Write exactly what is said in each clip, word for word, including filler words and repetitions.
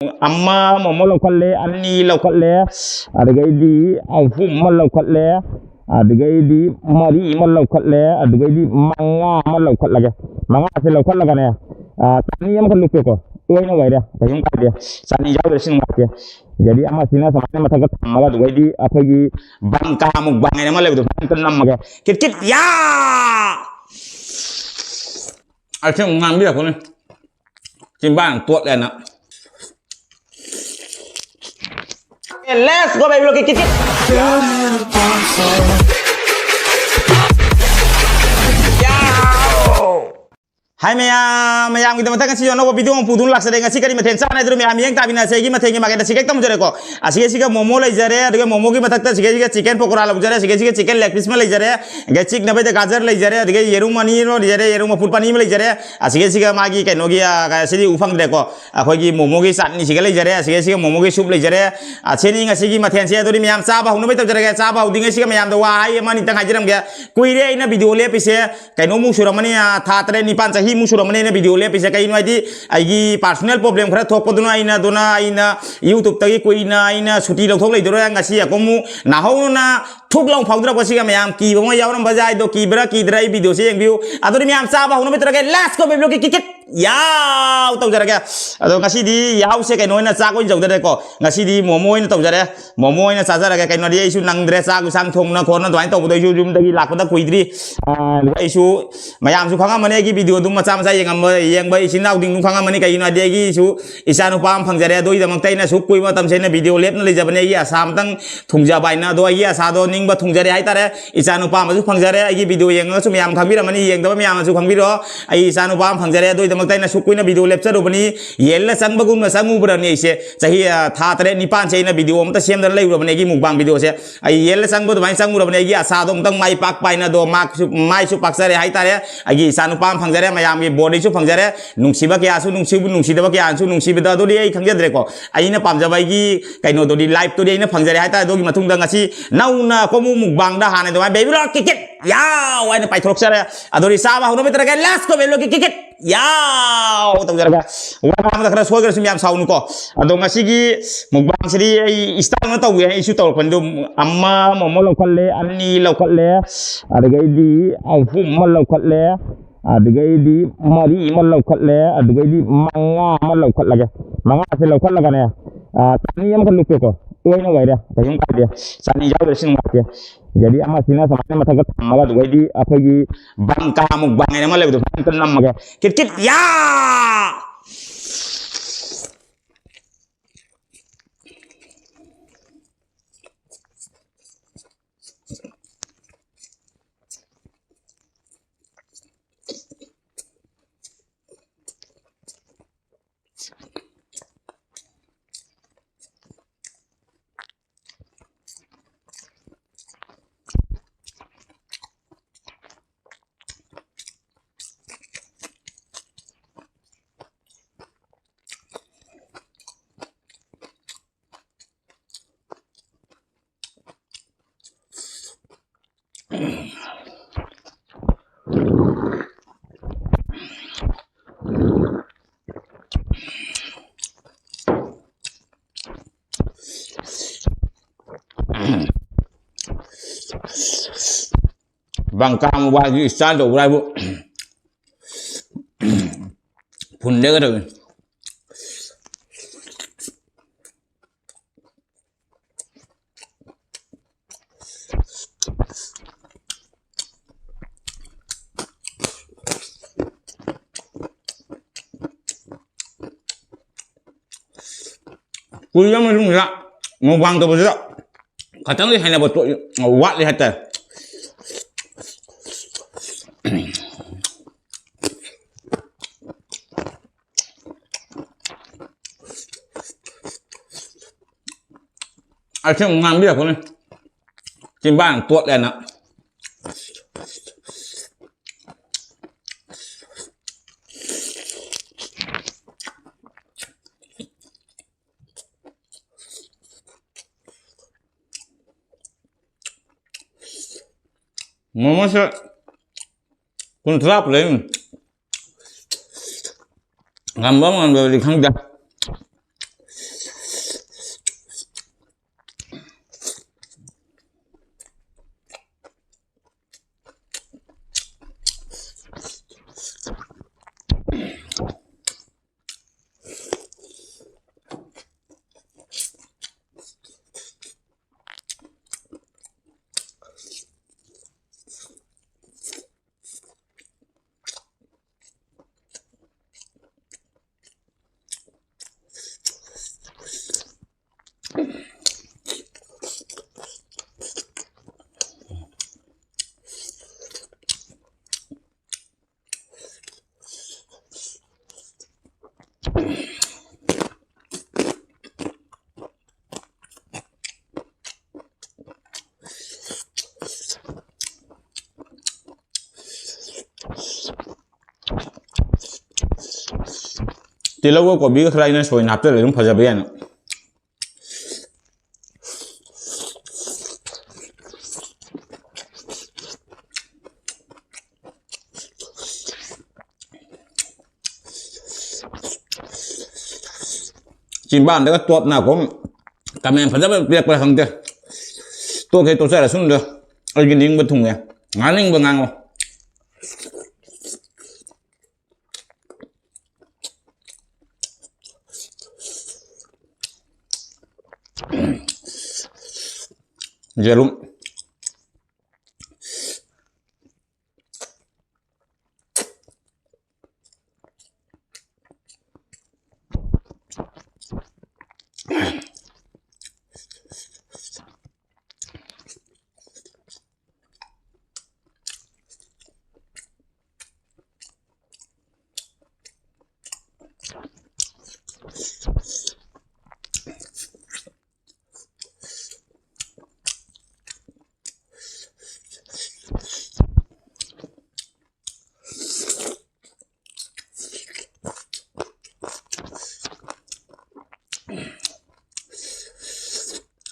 ꯑꯃ ꯑꯃ ꯂꯧꯈꯠꯂꯦ, ꯑꯅꯤ ꯂꯧꯈꯠꯂꯦ, ꯑꯗꯨꯗꯒꯤꯗꯤ ꯑꯍꯨꯝ ꯑꯃ ꯂꯧꯈꯠꯂꯦ, ꯑꯗꯨꯗꯒꯤꯗꯤ ꯃꯔꯤ ꯑꯃ ꯂꯧꯈꯠꯂꯦ, ꯑꯗꯨꯗꯒꯤꯗꯤ ꯃꯉꯥ ꯑꯃ ꯂꯧꯈꯠꯂꯒꯦ꯫ ꯃꯉꯥꯁꯦ ꯂꯧꯈꯠꯂꯒꯅꯦ, ꯑ, ꯆꯅꯤ ꯑꯃꯈꯛ ꯂꯨꯞꯄꯦꯀꯣ, ꯇꯣꯏꯅ ꯑꯣꯏꯔꯦ, ꯀꯩꯁꯨꯝ ꯀꯥꯏꯗꯦ꯫ ꯆꯅꯤ ꯌꯥꯎꯗ꯭ꯔꯁꯨ ꯅꯨꯡꯉꯥꯏꯇꯦ꯫ ꯑꯗꯩꯗꯤ ꯑꯃꯁꯤꯅ ꯁꯨꯃꯥꯏꯅ ꯃꯊꯛꯇ ꯊꯝꯃꯒ, ꯑꯗꯨꯗꯩꯗꯤ ꯑꯩꯈꯣꯏꯒꯤ ꯕꯪꯀꯥ ꯃꯨꯛꯕꯥꯡ ꯍꯥꯏꯅ ꯑꯃ ꯂꯩꯕꯗꯣ, ꯁꯨꯃꯥꯏꯅ ꯑꯝꯇ ꯅꯝꯃꯒꯦ꯫ ꯀꯤꯠ ꯀꯤꯠ ꯌꯥ! ꯑꯁꯤ ꯑꯃꯨꯛ ꯉꯥꯡꯕꯤꯔꯛꯄꯅꯦ꯫ ꯆꯤꯟꯕꯥꯡ ꯇꯣꯠꯂꯦꯅ꯫ Let's go, baby, look at it. ꯍꯥꯏ ꯃꯌꯥꯝ, ꯃꯌꯥꯝꯒꯤꯗꯃꯛꯇ ꯉꯁꯤ ꯑꯅꯧꯕ video ꯑꯃ ꯄꯨꯗꯨꯅ ꯂꯥꯛꯆꯔꯦ꯫ ꯉꯁꯤ ꯀꯔꯤ ꯃꯊꯦꯜ ꯆꯥꯅꯤ ꯍꯥꯏꯗꯨꯅ ꯃꯌꯥꯝ ꯌꯦꯡ ꯇꯥꯕꯤꯅꯁꯦ꯫ ꯑꯩꯒꯤ ꯃꯊꯦꯜꯒꯤ ꯃꯥꯏꯀꯩꯗ ꯁꯤꯒꯦꯛ ꯇꯝꯖꯔꯦꯀꯣ꯫ ꯑꯁꯤꯒ ꯁꯤꯒ ꯃꯣꯃꯣ ꯂꯩꯖꯔꯦ, ꯑꯗꯨꯒ ꯃꯣꯃꯣꯒꯤ ꯃꯊꯛꯇ ꯁꯤꯒ ꯁꯤꯒ chicken ꯄꯀꯣꯔꯥ ꯂꯧꯖꯔꯦ, ꯁꯤꯒ ꯁꯤꯒ chicken leg piece ꯑꯃ ꯂꯩꯖꯔꯦ, ꯑꯗꯒꯤ ꯆꯤꯛꯅꯕꯩꯗ ꯒꯥꯖꯔ ꯂꯩꯖꯔꯦ, ꯑꯗꯒꯤ ꯌꯦꯔꯨꯝ ꯑꯅꯤ ꯑꯃ ꯂꯩꯖꯔꯦ, ꯌꯦꯔꯨꯝ ꯑꯐꯨꯠꯄ ꯑꯅꯤ ꯑꯃ ꯂꯩꯖꯔꯦ꯫ ꯑꯁꯤꯒ ꯁꯤꯒ ꯃꯥꯒꯤ ꯀꯩꯅꯣꯒꯤ, ꯑ, ꯁꯤꯗꯤ ꯎ ꯐꯪꯗ꯭ꯔꯦꯀꯣ꯫ ꯑꯩꯈꯣꯏꯒꯤ ꯃꯣꯃꯣꯒꯤ ꯆꯥꯠꯅꯤꯁꯤꯒ ꯂꯩꯖꯔꯦ, ꯑꯁꯤꯒ ꯁꯤꯒ ꯃꯣꯃꯣꯒꯤ soup ꯂꯩꯖꯔꯦ꯫ ꯑ, ꯁꯤꯅꯤ ꯉꯁꯤꯒꯤ ꯃꯊꯦꯜꯁꯦ꯫ ꯑꯗꯨꯗꯤ ꯃꯌꯥꯝ ꯆꯥꯕ ꯍꯧꯅꯕ ꯇꯧꯖꯔꯒꯦ꯫ ꯆꯥꯕ ꯍꯧꯗ꯭ꯔꯤꯉꯩꯁꯤꯒ ꯃꯌꯥꯝꯗ ꯋꯥꯍꯩ ꯑꯃ ꯑꯅꯤꯇꯪ ꯍꯥꯏꯖꯔꯝꯒꯦ꯫ ꯀꯨꯏꯔꯦ ꯑꯩꯅ video ꯂꯦꯞꯄꯤꯁꯦ, ꯀꯩꯅꯣꯃꯨꯛ ꯁꯨꯔꯝꯃꯅꯤ, ꯑ, ꯊꯥ ꯇꯔꯦꯠ ꯅꯤꯄꯥꯟ, ꯆꯍꯤꯃꯨꯛ ꯁꯨꯔꯝꯃꯅꯤ ꯑꯩꯅ video ꯂꯦꯞꯄꯤꯁꯦ꯫ ꯀꯩꯒꯤꯅꯣ ꯍꯥꯏꯗꯤ ꯑꯩꯒꯤ personal problem ꯈꯔ ꯊꯣꯛꯄꯗꯨꯅ ꯑꯩꯅ, ꯑꯗꯨꯅ ꯑꯩꯅ YouTube-ꯇꯒꯤ ꯀꯨꯏꯅ ꯑꯩꯅ ꯁꯨꯇꯤ ꯂꯧꯊꯣꯛ ꯂꯩꯗꯧꯔꯦ꯫ ꯉꯁꯤ ꯑꯃꯨꯛ ꯅꯥꯍꯧꯅꯅ ꯊꯨꯛ ꯂꯥꯎ ꯐꯥꯎꯗꯔꯛꯄꯁꯤꯒ ꯃꯌꯥꯝ ꯀꯤꯕ ꯑꯃ ꯌꯥꯎꯔꯝꯕ ꯌꯥꯏ꯫ ꯑꯗꯣ ꯀꯤꯕ꯭ꯔꯥ ꯀꯤꯗ꯭ꯔꯥ ꯑꯩ video-ꯁꯦ ꯌꯦꯡꯕꯤꯌꯨ꯫ ꯑꯗꯨꯗꯤ ꯃꯌꯥꯝ ꯆꯥꯕ ꯍꯧꯅꯕ ꯇꯧꯔꯒꯦ꯫ Let's go, baby, look at it, kit kit. ꯌꯥꯎ ꯇꯧꯖꯔꯒꯦ꯫ ꯑꯗꯣ ꯉꯁꯤꯗꯤ ꯌꯥꯍꯧꯁꯦ ꯀꯩꯅꯣ ꯑꯣꯏꯅ, ꯆꯥꯛ ꯑꯣꯏꯅ ꯇꯧꯖꯔꯦꯀꯣ꯫ ꯉꯁꯤꯗꯤ ꯃꯣꯃꯣ ꯑꯣꯏꯅ ꯇꯧꯖꯔꯦ꯫ ꯃꯣꯃꯣ ꯑꯣꯏꯅ ꯆꯥꯖꯔꯒꯦ꯫ ꯀꯩꯅꯣꯗꯤ ꯑꯩꯁꯨ ꯅꯪꯗ꯭ꯔꯦ ꯆꯥꯛ ꯏꯟꯁꯥꯡ ꯊꯣꯡꯅ ꯈꯣꯠꯅ ꯑꯗꯨꯃꯥꯏꯅ ꯇꯧꯕꯗꯣ, ꯑꯩꯁꯨ ꯌꯨꯝꯗꯒꯤ ꯂꯥꯛꯄꯗ ꯀꯨꯏꯗ꯭ꯔꯤ꯫ ꯑꯥ, ꯑꯩꯁꯨ, ꯃꯌꯥꯝꯁꯨ ꯈꯪꯉꯝꯃꯅꯤ ꯑꯩꯒꯤ video ꯑꯗꯨꯝ ꯃꯆꯥ ꯃꯆꯥ ꯌꯦꯡꯉꯝꯕ, ꯌꯦꯡꯕ ꯏꯆꯤꯟ ꯏꯅꯥꯎꯁꯤꯡ ꯑꯗꯨꯝ ꯈꯪꯉꯝꯃꯅꯤ꯫ ꯀꯩꯒꯤꯅꯣ ꯍꯥꯏꯗꯤ ꯑꯩꯒꯤꯁꯨ ꯏꯆꯥ ꯅꯨꯄꯥ ꯑꯃ ꯐꯪꯖꯔꯦ꯫ ꯑꯗꯨꯒꯤꯗꯃꯛꯇ ꯑꯩꯅ ꯑꯁꯨꯛ ꯀꯨꯏꯕ ꯃꯇꯝꯁꯦ ꯑꯩꯅ video ꯂꯦꯞꯅ ꯂꯩꯖꯕꯅꯦ꯫ ꯑꯩꯒꯤ ꯑꯁꯥ ꯑꯃꯇꯪ ꯊꯨꯡꯖꯕ ꯍꯥꯏꯅ꯫ ꯑꯗꯣ ꯑꯩꯒꯤ ꯑꯁꯥꯗꯣ ꯅꯤꯡꯕ ꯊꯨꯡꯖꯔꯦ ꯍꯥꯏꯇꯥꯔꯦ꯫ ꯏꯆꯥ ꯅꯨꯄꯥ ꯑꯃꯁꯨ ꯐꯪꯖꯔꯦ꯫ ꯑꯩꯒꯤ video ꯌꯦꯡꯉꯒꯁꯨ ꯃꯌꯥꯝ ꯈꯪꯕꯤꯔꯝꯃꯅꯤ, ꯌꯦꯡꯗꯕ ꯃꯌꯥꯝꯅꯁꯨ ꯈꯪꯕꯤꯔꯣ꯫ ꯑꯩ ꯏꯆꯥ ꯅꯨꯄꯥ ꯑꯃ ꯐꯪꯖꯔꯦ꯫ ꯑꯗꯨꯒꯤꯗꯃꯛꯇ ꯑꯩꯅ ꯑꯁꯨꯛ ꯀꯨꯏꯅ video ꯂꯦꯞꯆꯔꯨꯕꯅꯤ꯫ ꯌꯦꯜꯂ ꯆꯪꯕꯒꯨꯝꯅ ꯆꯪꯉꯨꯕ꯭ꯔꯅꯤ ꯑꯩꯁꯦ꯫ ꯆꯍꯤ, ꯑ, ꯊꯥ ꯇꯔꯦꯠ ꯅꯤꯄꯥꯟꯁꯦ ꯑꯩꯅ video ꯑꯃꯇ ꯁꯦꯝꯗꯅ ꯂꯩꯔꯨꯔꯕꯅꯦ ꯑꯩꯒꯤ mukbang video-ꯁꯦ꯫ ꯑꯩ ꯌꯦꯜꯂ ꯆꯪꯕ ꯑꯗꯨꯃꯥꯏꯅ ꯆꯪꯉꯨꯔꯕꯅꯦ꯫ ꯑꯩꯒꯤ ꯑꯁꯥꯗꯣ ꯑꯃꯨꯛꯇꯪ ꯃꯥꯏ ꯄꯥꯛꯄ ꯍꯥꯏꯅ ꯑꯗꯣ ꯃꯥꯛꯁꯨ, ꯃꯥꯏꯁꯨ ꯄꯥꯛꯆꯔꯦ ꯍꯥꯏꯇꯥꯔꯦ꯫ ꯑꯩꯒꯤ ꯏꯆꯥ ꯅꯨꯄꯥ ꯑꯃ ꯐꯪꯖꯔꯦ, ꯃꯌꯥꯝꯒꯤ ꯕꯣꯔꯗꯩꯁꯨ ꯐꯪꯖꯔꯦ꯫ ꯅꯨꯡꯁꯤꯕ ꯀꯌꯥꯁꯨ ꯅꯨꯡꯁꯤꯕ, ꯅꯨꯡꯁꯤꯗꯕ ꯀꯌꯥꯁꯨ ꯅꯨꯡꯁꯤꯕꯗ ꯑꯗꯨꯗꯤ ꯑꯩ ꯈꯪꯖꯗ꯭ꯔꯦꯀꯣ꯫ ꯑꯩꯅ ꯄꯥꯝꯖꯕ ꯑꯩꯒꯤ ꯀꯩꯅꯣꯗꯨꯗꯤ, life-ꯇꯨꯗꯤ ꯑꯩꯅ ꯐꯪꯖꯔꯦ ꯍꯥꯏꯇꯥꯔꯦ꯫ ꯑꯗꯨꯒꯤ ꯃꯇꯨꯡꯗ ꯉꯁꯤ ꯅꯧꯅ ꯀꯣꯃꯨ mukbang-ꯗ ꯍꯥꯟꯅ ꯑꯗꯨꯃꯥꯏꯅ baby lock ꯀꯤꯛ ꯀꯤꯛ ꯌꯥꯎ ꯍꯥꯏꯅ ꯄꯥꯏꯊꯣꯔꯛꯆꯔꯦ꯫ ꯑꯗꯨꯗꯤ ꯆꯥꯕ ꯍꯧꯅꯕ ꯇꯧꯔꯒꯦ꯫ Let's go, baby lock ꯀꯤꯛ ꯀꯤꯛ꯫ ꯌꯥꯎ ꯇꯧꯖꯔꯒ ꯋꯥ ꯉꯥꯡꯕꯗ ꯈꯔ ꯁꯣꯏꯈ꯭ꯔꯁꯨ ꯃꯌꯥꯝ ꯁꯥꯎꯅꯨꯀꯣ꯫ ꯑꯗꯣ ꯉꯁꯤꯒꯤ ꯃꯨꯛꯕꯥꯡꯁꯤꯗꯤ ꯑꯩ ꯏꯁꯇꯥꯏꯜꯅ ꯇꯧꯒꯦ, ꯑꯩꯁꯨ ꯇꯧꯔꯛꯄꯅꯤ꯫ ꯑꯗꯨꯝ ꯑꯃ ꯃꯣꯃꯣ ꯂꯧꯈꯠꯂꯦ, ꯑꯅꯤ ꯂꯧꯈꯠꯂꯦ, ꯑꯗꯨꯗꯒꯤꯗꯤ ꯑꯍꯨꯝ ꯑꯃ ꯂꯧꯈꯠꯂꯦ, ꯑꯗꯨꯗꯒꯤꯗꯤ ꯃꯔꯤ ꯑꯃ ꯂꯧꯈꯠꯂꯦ, ꯑꯗꯨꯗꯒꯤꯗꯤ ꯃꯉꯥ ꯑꯃ ꯂꯧꯈꯠꯂꯒꯦ꯫ ꯃꯉꯥꯁꯦ ꯂꯧꯈꯠꯂꯒꯅꯦ, ꯑꯥ, ꯆꯅꯤ ꯑꯃꯈꯛ ꯂꯨꯞꯄꯦꯀꯣ, ꯇꯣꯏꯅ ꯑꯣꯏꯔꯦ, ꯀꯩꯁꯨꯝ ꯀꯥꯏꯗꯦ꯫ ꯆꯅꯤ ꯌꯥꯎꯗ꯭ꯔꯁꯨ ꯅꯨꯡꯉꯥꯏꯇꯦ꯫ ꯑꯗꯩꯗꯤ ꯑꯃꯁꯤꯅ ꯁꯨꯃꯥꯏꯅ ꯃꯊꯛꯇ ꯊꯝꯃꯒ, ꯑꯗꯨꯗꯩꯗꯤ ꯑꯩꯈꯣꯏꯒꯤ ꯕꯪꯀꯥ ꯃꯨꯛꯕꯥꯡ ꯍꯥꯏꯅ ꯑꯃ ꯂꯩꯕꯗꯣ, ꯁꯨꯃꯥꯏꯅ ꯑꯝꯇ ꯅꯝꯃꯒꯦ꯫ ꯀꯤꯠ ꯀꯤꯠ ꯌꯥ! ꯕꯪꯀꯥ ꯃꯨꯛꯕꯥꯡꯒꯤ ꯏꯁꯇꯥꯏꯜ ꯇꯧꯕ꯭ꯔꯥ ꯍꯥꯏꯕꯨ, ꯐꯨꯟꯗꯒ ꯇꯧꯏ꯫ ꯀꯨꯏꯔꯕ ꯃꯇꯨꯡꯗ ꯃꯨꯛꯕꯥꯡ ꯇꯧꯕꯁꯤꯗ ꯈꯇꯪꯗꯤ ꯍꯩꯅꯕ ꯇꯣ-, ꯋꯥꯠꯂꯤ ꯍꯥꯏꯇꯥꯔꯦ꯫ ꯑꯁꯦꯡꯕ ꯉꯥꯡꯕꯤꯔꯛꯄꯅꯤ꯫ ꯆꯤꯟꯕꯥꯟ ꯇꯣꯠꯂꯦꯅ꯫ ꯃꯣꯃꯣꯁꯦ ꯀꯨꯟꯊ꯭ꯔꯥ ꯄꯨꯔꯛꯏ꯫ ꯇꯝꯕ ꯉꯝꯗꯕꯗꯤ ꯈꯪꯗꯦ꯫ ꯇꯤꯜꯍꯧꯒ ꯀꯣꯕꯤꯒ ꯈꯔ ꯑꯩꯅ ꯁꯣꯏꯅ ꯍꯥꯞꯆꯜꯂꯦ, ꯑꯗꯨꯝ ꯐꯖꯕ ꯌꯥꯏꯅ꯫ ꯆꯤꯝꯕꯥꯟꯗꯒ ꯇꯣꯞꯅ ꯀꯣꯝ ꯀꯃꯦꯟ ꯐꯖꯕ ꯄꯤꯔꯛꯄ꯭ꯔꯥ ꯈꯪꯗꯦ꯫ ꯇꯣꯛꯀꯦ ꯇꯣꯛꯆꯔꯁꯅꯨꯗ, ꯑꯩꯒꯤ ꯅꯤꯡꯕ ꯊꯨꯡꯉꯦ, ꯉꯥꯡꯅꯤꯡꯕ ꯉꯥꯡꯉꯣ꯫ ꯌꯦꯔꯨꯝ꯫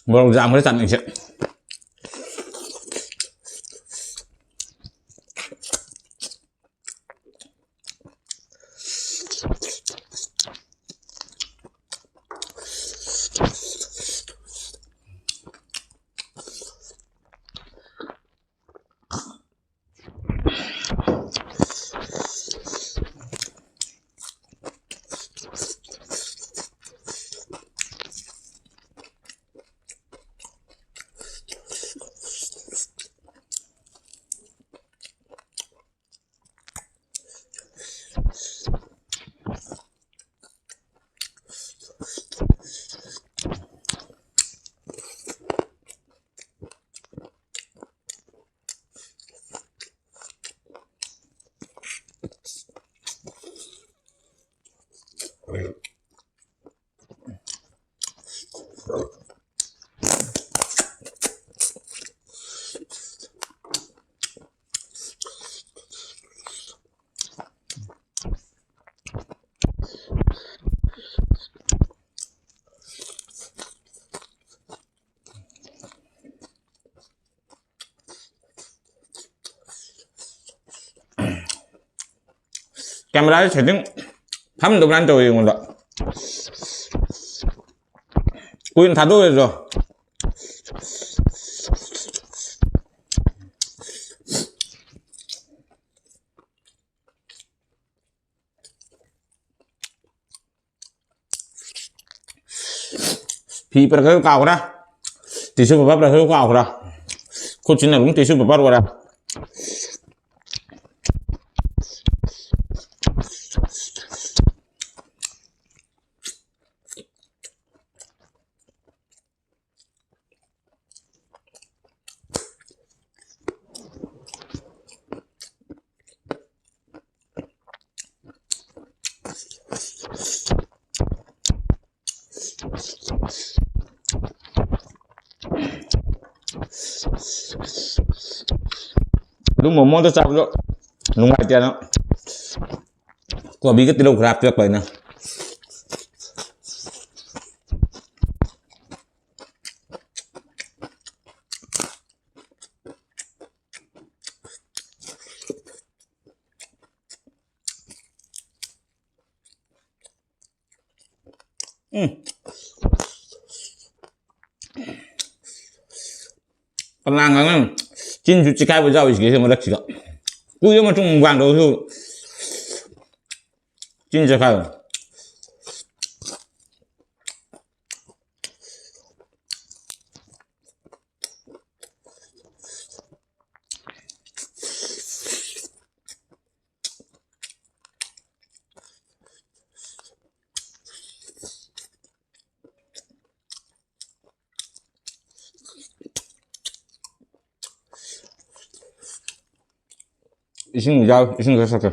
ꯃꯣꯔꯣꯛ ꯌꯥꯝꯈ꯭ꯔꯦ ꯆꯥꯅꯤꯡꯁꯦ꯫ Camera ꯁꯦꯇꯤꯡ ꯐꯝꯗꯕ꯭ꯔꯥꯅ ꯇꯧꯋꯦ ꯑꯩꯉꯣꯟꯗ꯫ ꯀꯨꯏꯅ ꯊꯥꯗꯣꯛꯑꯣꯏꯗ꯭ꯔꯣ? ꯐꯤ ꯄꯨꯔꯛꯀꯗꯕ ꯀꯥꯎꯈ꯭ꯔꯦ꯫ Tissue paper ꯄꯨꯔꯛꯀꯗꯕ ꯀꯥꯎꯈ꯭ꯔꯦ꯫ ꯈꯨꯠꯁꯤꯅ ꯑꯗꯨꯝ tissue paper ꯑꯣꯏꯔꯦ꯫ ꯑꯗꯨꯝꯕ ꯃꯑꯣꯡꯗ ꯆꯥꯕꯗꯣ ꯅꯨꯡꯉꯥꯏꯇꯦꯅ ꯀꯣꯕꯤꯒ ꯇꯤꯜꯍꯧ ꯈꯔ ꯍꯥꯞꯆꯤꯜꯂꯛꯄ ꯑꯩꯅ꯫ ꯎꯝ꯫ ꯀꯅꯥ ꯉꯥꯡꯅ ꯆꯤꯟꯁꯨ ꯆꯤꯈꯥꯏꯕ ꯌꯥꯎꯔꯤꯁꯤꯒꯦ ꯁꯤ ꯃꯔꯛꯁꯤꯗ꯫ ꯀꯨꯏꯔ ꯃꯇꯨꯡ ꯃꯨꯛꯕꯥꯡ ꯇꯧꯕꯁꯨ ꯆꯤꯟ ꯆꯤꯈꯥꯏꯕ꯫ ꯏꯁꯤꯡ ꯌꯥꯎ-, ꯏꯁꯤꯡ ꯈꯔ ꯊꯛꯀꯦ꯫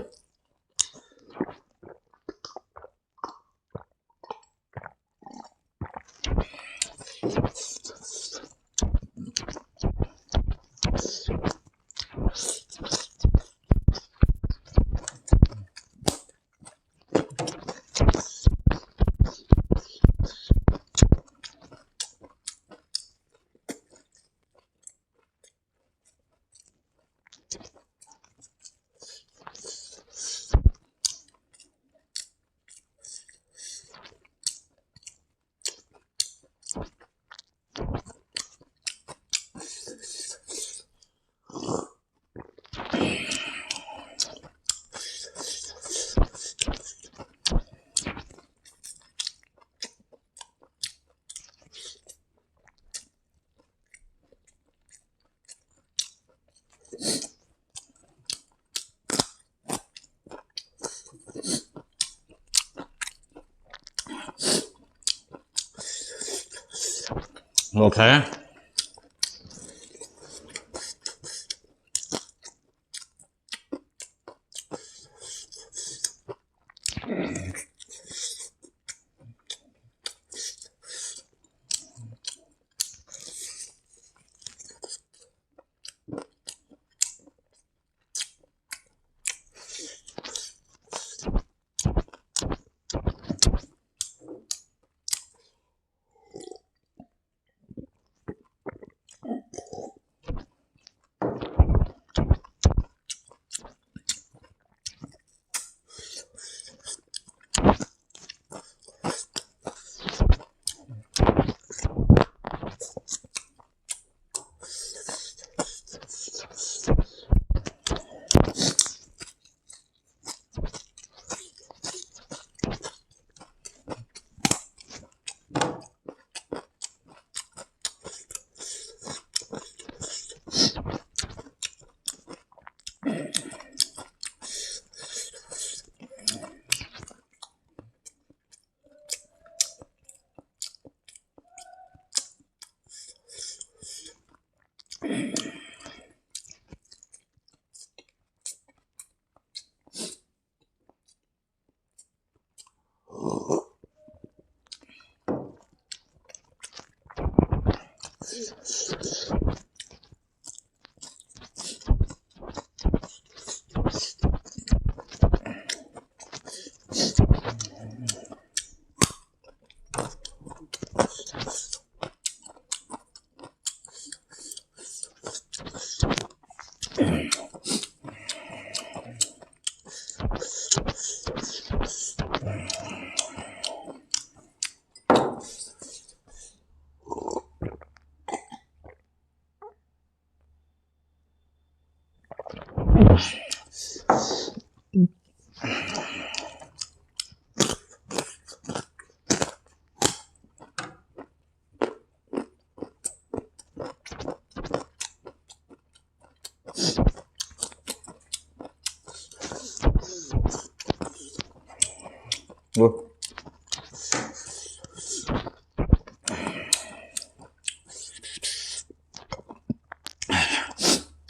Okay.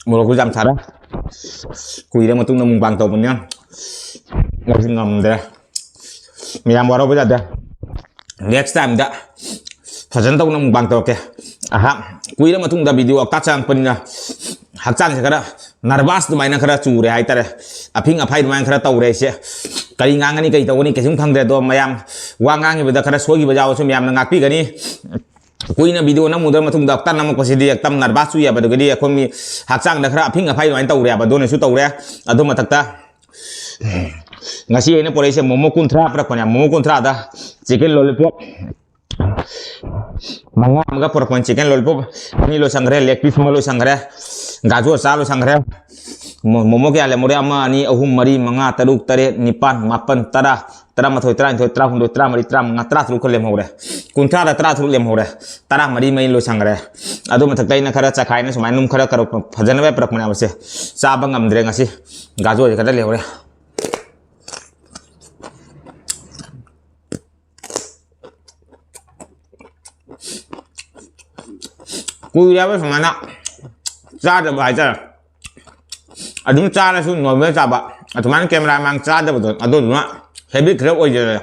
ꯃꯣꯔꯣꯛꯁꯨ ꯌꯥꯝ ꯁꯥꯔꯦ꯫ ꯀꯨꯏꯔ ꯃꯇꯨꯡꯗ ꯃꯨꯛꯕꯥꯡ ꯇꯧꯕꯅꯤꯅ ꯑꯩꯁꯨ ꯉꯝꯗ꯭ꯔꯦ꯫ ꯃꯌꯥꯝ ꯋꯥꯔꯧꯕ ꯌꯥꯗꯦ꯫ Next time ꯗ ꯐꯖꯅ ꯇꯧꯅ ꯃꯨꯛꯕꯥꯡ ꯇꯧꯔꯛꯀꯦ꯫ ꯑꯍꯥ, ꯀꯨꯏꯔ ꯃꯇꯨꯡꯗ video ꯑꯞꯇꯥ ꯆꯪꯉꯛꯄꯅꯤꯅ ꯍꯛꯆꯥꯡꯁꯦ ꯈꯔ nervous ꯑꯗꯨꯃꯥꯏꯅ ꯈꯔ ꯆꯨꯔꯦ ꯍꯥꯏꯇꯥꯔꯦ꯫ ꯑꯐꯤꯡ ꯑꯐꯥꯏ ꯑꯗꯨꯃꯥꯏꯅ ꯈꯔ ꯇꯧꯔꯦ ꯑꯩꯁꯦ꯫ ꯀꯔꯤ ꯉꯥꯡꯒꯅꯤ, ꯀꯔꯤ ꯇꯧꯒꯅꯤ ꯀꯩꯁꯨꯝ ꯈꯪꯗ꯭ꯔꯦ꯫ ꯑꯗꯣ ꯃꯌꯥꯝ ꯋꯥ ꯉꯥꯡꯉꯤꯕꯗ ꯈꯔ ꯁꯣꯏꯈꯤꯕ ꯌꯥꯎꯔꯁꯨ ꯃꯌꯥꯝꯅ ꯉꯥꯛꯄꯤꯒꯅꯤ꯫ ꯀꯨꯏꯅ video ꯅꯝꯃꯨꯗ꯭ꯔ ꯃꯇꯨꯡꯗ ꯑꯞꯇꯥ ꯅꯝꯃꯛꯄꯁꯤꯗꯤ ꯍꯦꯛꯇ nervous ꯆꯨꯏꯌꯦꯕ꯫ ꯑꯗꯨꯒꯤꯗꯤ ꯑꯩꯈꯣꯏ ꯃꯤ ꯍꯛꯆꯥꯡꯗ ꯈꯔ ꯑꯐꯤꯡ ꯑꯐꯥꯏ ꯑꯗꯨꯃꯥꯏꯅ ꯇꯧꯔꯦꯕ꯫ ꯑꯗꯨꯅꯁꯨ ꯇꯧꯔꯦ꯫ ꯑꯗꯨ ꯃꯊꯛꯇ ꯉꯁꯤ ꯑꯩꯅ ꯄꯨꯔꯛꯏꯁꯦ ꯃꯣꯃꯣ ꯀꯨꯟꯊ꯭ꯔꯥ ꯄꯨꯔꯛꯄꯅꯦ꯫ ꯃꯣꯃꯣ ꯀꯨꯟꯊ꯭ꯔꯥꯗ chicken lollipop ꯃꯉꯥ ꯑꯃꯒ ꯄꯨꯔꯛꯄꯅꯤ꯫ Chicken lollipop ꯑꯅꯤ ꯂꯣꯏꯁꯟꯈ꯭ꯔꯦ, leg piece ꯑꯃ ꯂꯣꯏꯁꯟꯈ꯭ꯔꯦ, ꯒꯥꯖꯣꯔ ꯆꯥ ꯂꯣꯏꯁꯟꯈ꯭ꯔꯦ꯫ ꯃꯣ-, ꯃꯣꯃꯣ ꯀꯌꯥ ꯂꯩꯔꯝꯃꯨꯔꯦ? ꯑꯃ, ꯑꯅꯤ, ꯑꯍꯨꯝ, ꯃꯔꯤ, ꯃꯉꯥ, ꯇꯔꯨꯛ, ꯇꯔꯦꯠ, ꯅꯤꯄꯥꯟ, ꯃꯥꯄꯟ, ꯇꯔꯥ, ꯇꯔꯥꯃꯥꯊꯣꯏ, ꯇꯔꯥꯅꯤꯊꯣꯏ, ꯇꯔꯥꯍꯨꯝꯗꯣꯏ, ꯇꯔꯥꯃꯔꯤ, ꯇꯔꯥꯃꯉꯥ, ꯇꯔꯥꯇꯔꯨꯛꯀ ꯂꯦꯝꯍꯧꯔꯦ꯫ ꯀꯨꯟꯊ꯭ꯔꯥꯗ ꯇꯔꯥꯇꯔꯨꯛ ꯂꯦꯝꯍꯧꯔꯦ꯫ ꯇꯔꯥꯃꯔꯤ ꯃꯩ ꯂꯣꯏꯁꯟꯈ꯭ꯔꯦ꯫ ꯑꯗꯨ ꯃꯊꯛꯇ ꯑꯩꯅ ꯈꯔ ꯆꯈꯥꯏꯅ ꯁꯨꯃꯥꯏꯅ ꯑꯗꯨꯝ ꯈꯔ ꯈꯔ ꯐꯖꯅꯕ ꯄꯨꯔꯛꯄꯅꯦꯕ ꯁꯦ꯫ ꯆꯥꯕ ꯉꯝꯗ꯭ꯔꯦ ꯉꯁꯤ꯫ ꯒꯥꯖꯣꯔꯁꯦ ꯈꯔ ꯂꯩꯍꯧꯔꯦ꯫ ꯀꯨꯏꯔꯦꯕ ꯁꯨꯃꯥꯏꯅ ꯆꯥꯗꯕ ꯍꯥꯏꯇꯥꯔꯦ꯫ ꯑꯗꯨꯝ ꯆꯥꯔꯁꯨ normal ꯆꯥꯕ, ꯑꯗꯨꯃꯥꯏꯅ camera ꯃꯥꯡ ꯆꯥꯗꯕꯗꯣ, ꯑꯗꯨꯗꯨꯅ habit ꯈꯔ ꯑꯣꯏꯖꯔꯦ꯫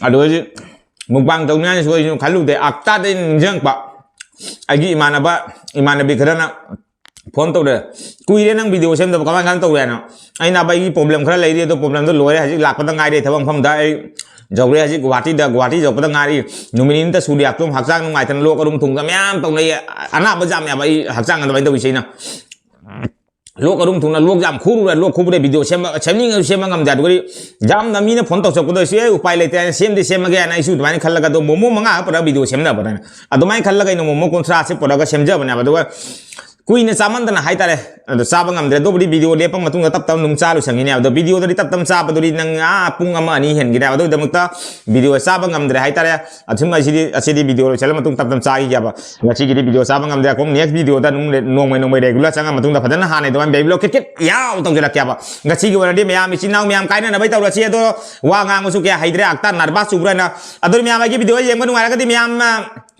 ꯑꯗꯨ ꯍꯧꯖꯤꯛ mukbang ꯇꯧꯅꯤꯡꯉꯥꯏꯅꯁꯨ ꯑꯩꯁꯨ ꯈꯜꯂꯨꯗꯦ꯫ ꯑꯞꯇꯥꯗ ꯑꯩꯅ ꯅꯤꯡꯁꯤꯡꯉꯛꯄ, ꯑꯩꯒꯤ ꯏꯃꯥꯟꯅꯕ, ꯏꯃꯥꯟꯅꯕꯤ ꯈꯔꯅ phone ꯇꯧꯔꯦ, "ꯀꯨꯏꯔꯦ ꯅꯪ video ꯁꯦꯝꯗꯕ, ꯀꯃꯥꯏ ꯀꯃꯥꯏꯅ ꯇꯧꯔꯦ?" ꯍꯥꯏꯅ꯫ ꯑꯩꯅ, "ꯑꯕ, ꯑꯩꯒꯤ problem ꯈꯔ ꯂꯩꯔꯤ, ꯑꯗꯣ problemꯗꯣ ꯂꯣꯏꯔꯦ, ꯍꯧꯖꯤꯛ ꯂꯥꯛꯄꯗ ꯉꯥꯏꯔꯤ ꯊꯕꯛ ꯃꯐꯝꯗ꯫ ꯑꯩ ꯌꯧꯔꯦ ꯍꯧꯖꯤꯛ ꯒꯨꯍꯥꯇꯤꯗ, ꯒꯨꯍꯥꯇꯤ ꯌꯧꯔꯛꯄꯗ ꯉꯥꯏꯔꯤ, ꯅꯨꯃꯤꯠ ꯅꯤꯅꯤꯇ ꯁꯨꯔꯦ, ꯑꯗꯨꯝ ꯍꯛꯆꯥꯡ ꯅꯨꯡꯉꯥꯏꯇꯅ ꯂꯣꯛ ꯑꯗꯨꯝ ꯊꯨꯡꯗ ꯃꯌꯥꯝ ꯇꯧꯅꯩ, ꯑꯅꯥꯕ ꯌꯥꯝꯃꯦꯕ ꯑꯩ ꯍꯛꯆꯥꯡ ꯑꯗꯨꯃꯥꯏꯅ ꯇꯧꯔꯤꯁꯦ ꯑꯩꯅ꯫ ꯂꯣꯛ ꯑꯗꯨꯝ ꯊꯨꯡꯅ ꯂꯣꯛ ꯌꯥꯝ ꯈꯨꯔꯨꯔꯦ, ꯂꯣꯛ ꯈꯨꯕꯗ video ꯁꯦꯝꯕ, ꯁꯦꯝꯅꯤꯡꯉꯁꯨ ꯁꯦꯝꯕ ꯉꯝꯗꯦ꯫ ꯑꯗꯨꯒꯗꯤ ꯌꯥꯝꯅ ꯃꯤꯅ phone ꯇꯧꯁꯜꯂꯛꯄꯗꯣ, "ꯁꯤ ꯑꯩ ꯎꯄꯥꯏ ꯂꯩꯇꯦ ꯍꯥꯏꯅ ꯁꯦꯝꯗꯤ ꯁꯦꯝꯃꯒꯦ" ꯍꯥꯏꯅ ꯑꯩꯁꯨ ꯑꯗꯨꯃꯥꯏꯅ ꯈꯜꯂꯒ ꯑꯗꯣ ꯃꯣꯃꯣ ꯃꯉꯥ ꯈꯛ ꯄꯨꯔꯒ video ꯁꯦꯝꯅꯕꯅꯦ꯫ ꯑꯗꯨꯃꯥꯏꯅ ꯈꯜꯂꯒ ꯑꯩꯅ ꯃꯣꯃꯣ ꯀꯨꯟꯊ꯭ꯔꯥꯁꯦ ꯄꯨꯔꯒ ꯁꯦꯝꯖꯕꯅꯦꯕ꯫ ꯑꯗꯨꯒ ꯀꯨꯏꯅ ꯆꯥꯃꯟꯗꯅ ꯍꯥꯏꯇꯥꯔꯦ, ꯑꯗꯣ ꯆꯥꯕ ꯉꯝꯗ꯭ꯔꯦ꯫ ꯑꯗꯨꯕꯨꯗꯤ video ꯂꯦꯞꯄ ꯃꯇꯨꯡꯗ ꯇꯞ ꯇꯞꯅ ꯑꯗꯨꯝ ꯆꯥ ꯂꯣꯏꯁꯟꯈꯤꯅꯦꯕ꯫ ꯑꯗꯣ videoꯗꯗꯤ ꯇꯞ ꯇꯞꯅ ꯆꯥꯕꯗꯨꯗꯤ ꯅꯪ ꯑꯥ ꯄꯨꯡ ꯑꯃ ꯑꯅꯤ ꯍꯦꯟꯈꯤꯅꯦꯕ꯫ ꯑꯗꯨꯒꯤꯗꯃꯛꯇ video ꯆꯥꯕ ꯉꯝꯗ꯭ꯔꯦ ꯍꯥꯏꯇꯥꯔꯦ꯫ ꯑꯁꯨꯝ ꯑꯁꯤꯗꯤ, ꯑꯁꯤꯗꯤ video ꯂꯣꯏꯁꯤꯜꯂ ꯃꯇꯨꯡ ꯇꯞ ꯇꯞꯅ ꯆꯥꯈꯤꯒꯦꯕ꯫ ꯉꯁꯤꯒꯤꯗꯤ video ꯆꯥꯕ ꯉꯝꯗ꯭ꯔꯦ꯫ ꯑꯩꯈꯣꯏ next videoꯗ ꯑꯗꯨꯝ ꯅꯣꯡꯃꯩ ꯅꯣꯡꯃꯩ regular ꯆꯪꯉ ꯃꯇꯨꯡꯗ ꯐꯖꯅ ꯍꯥꯟꯅꯩ ꯑꯗꯨꯃꯥꯏꯅ vlog ꯈꯤꯠ ꯈꯤꯠ ꯌꯥꯎ ꯇꯧꯖꯔꯛꯀꯦꯕ꯫ ꯉꯁꯤꯒꯤ ꯑꯣꯏꯅꯗꯤ ꯃꯌꯥꯝ ꯏꯆꯤꯟ ꯏꯅꯥꯎ ꯃꯌꯥꯝ ꯀꯥꯏꯅꯅꯕꯩ ꯇꯧꯔꯁꯤ꯫ ꯑꯗꯣ ꯋꯥ ꯉꯥꯡꯕꯁꯨ ꯀꯌꯥ ꯍꯩꯇ꯭ꯔꯦ, ꯑꯞꯇꯥ nervous ꯆꯨꯕ꯭ꯔꯥ ꯍꯥꯏꯅ꯫ ꯑꯗꯨ ꯃꯌꯥꯝ ꯑꯩꯒꯤ video ꯌꯦꯡꯕ ꯅꯨꯡꯉꯥꯏꯔꯒꯗꯤ ꯃꯌꯥꯝ,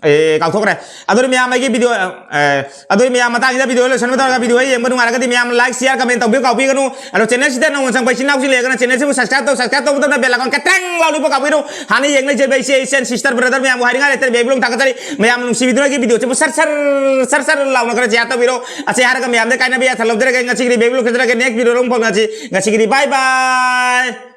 ꯑ, ꯑꯦ, ꯀꯥꯎꯊꯣꯛꯈ꯭ꯔꯦ꯫ ꯑꯗꯨꯅ ꯃꯌꯥꯝ ꯑꯩꯒꯤ ꯚꯤꯗꯤꯑꯣ, ꯑꯦ, ꯑꯗꯨꯅ ꯃꯌꯥꯝ ꯃꯇꯥꯡꯁꯤꯗ ꯚꯤꯗꯤꯑꯣ ꯂꯣꯏꯁꯟꯕ ꯇꯧꯔꯒ ꯚꯤꯗꯤꯑꯣ ꯌꯦꯡꯕ ꯅꯨꯡꯉꯥꯏꯔꯒꯗꯤ ꯃꯌꯥꯝ like, share, comment ꯇꯧꯕꯤꯌꯨ, ꯀꯥꯎꯕꯤꯒꯅꯨ꯫ ꯑꯗꯣ ꯆꯦꯅꯦꯜꯁꯤꯗ ꯅꯧꯅ ꯆꯪꯕ ꯏꯆꯤꯟ ꯏꯅꯥꯎꯁꯤꯡ ꯂꯩꯔꯒꯅ ꯆꯦꯅꯦꯜꯁꯤꯕꯨ subscribe ꯇꯧ, subscribe ꯇꯧꯕ ꯃꯇꯝꯗ bell icon ꯀꯇ꯭ꯔꯪ ꯂꯥꯎ ꯂꯩꯕ ꯀꯥꯎꯕꯤꯒꯅꯨ꯫ ꯍꯥꯟꯅ ꯌꯦꯡꯂꯛꯆꯕ ꯏꯆꯦ, ꯏꯆꯟ, sister, brother ꯃꯌꯥꯝꯕꯨ ꯍꯥꯏꯅꯤꯡꯉꯥꯏ ꯂꯩꯇ꯭ꯔꯦ, ꯕꯦꯕꯤ ꯂꯣꯡ ꯊꯥꯒꯠꯆꯔꯤ꯫ ꯃꯌꯥꯝꯅ ꯅꯨꯡꯁꯤꯕꯤꯗꯨꯅ ꯑꯩꯒꯤ ꯚꯤꯗꯤꯑꯣꯁꯤꯕꯨ ꯁꯔ ꯁꯔ, ꯁꯔ ꯁꯔ ꯂꯥꯎꯅ ꯈꯔ share ꯇꯧꯕꯤꯔꯣ꯫ ꯑꯁꯤ ꯍꯥꯏꯔꯒ ꯃꯌꯥꯝꯗ ꯀꯥꯏꯅꯕ ꯌꯥꯊꯪ ꯂꯧꯖꯔꯒꯦ꯫ ꯉꯁꯤꯒꯤꯗꯤ ꯕꯦꯕꯤ ꯂꯣꯡ ꯈꯟꯖꯔꯒꯦ꯫ Next ꯚꯤꯗꯤꯑꯣꯗ ꯑꯃꯨꯛ ꯐꯪꯅꯁꯤ꯫ ꯉꯁꯤꯒꯤꯗꯤ bye bye꯫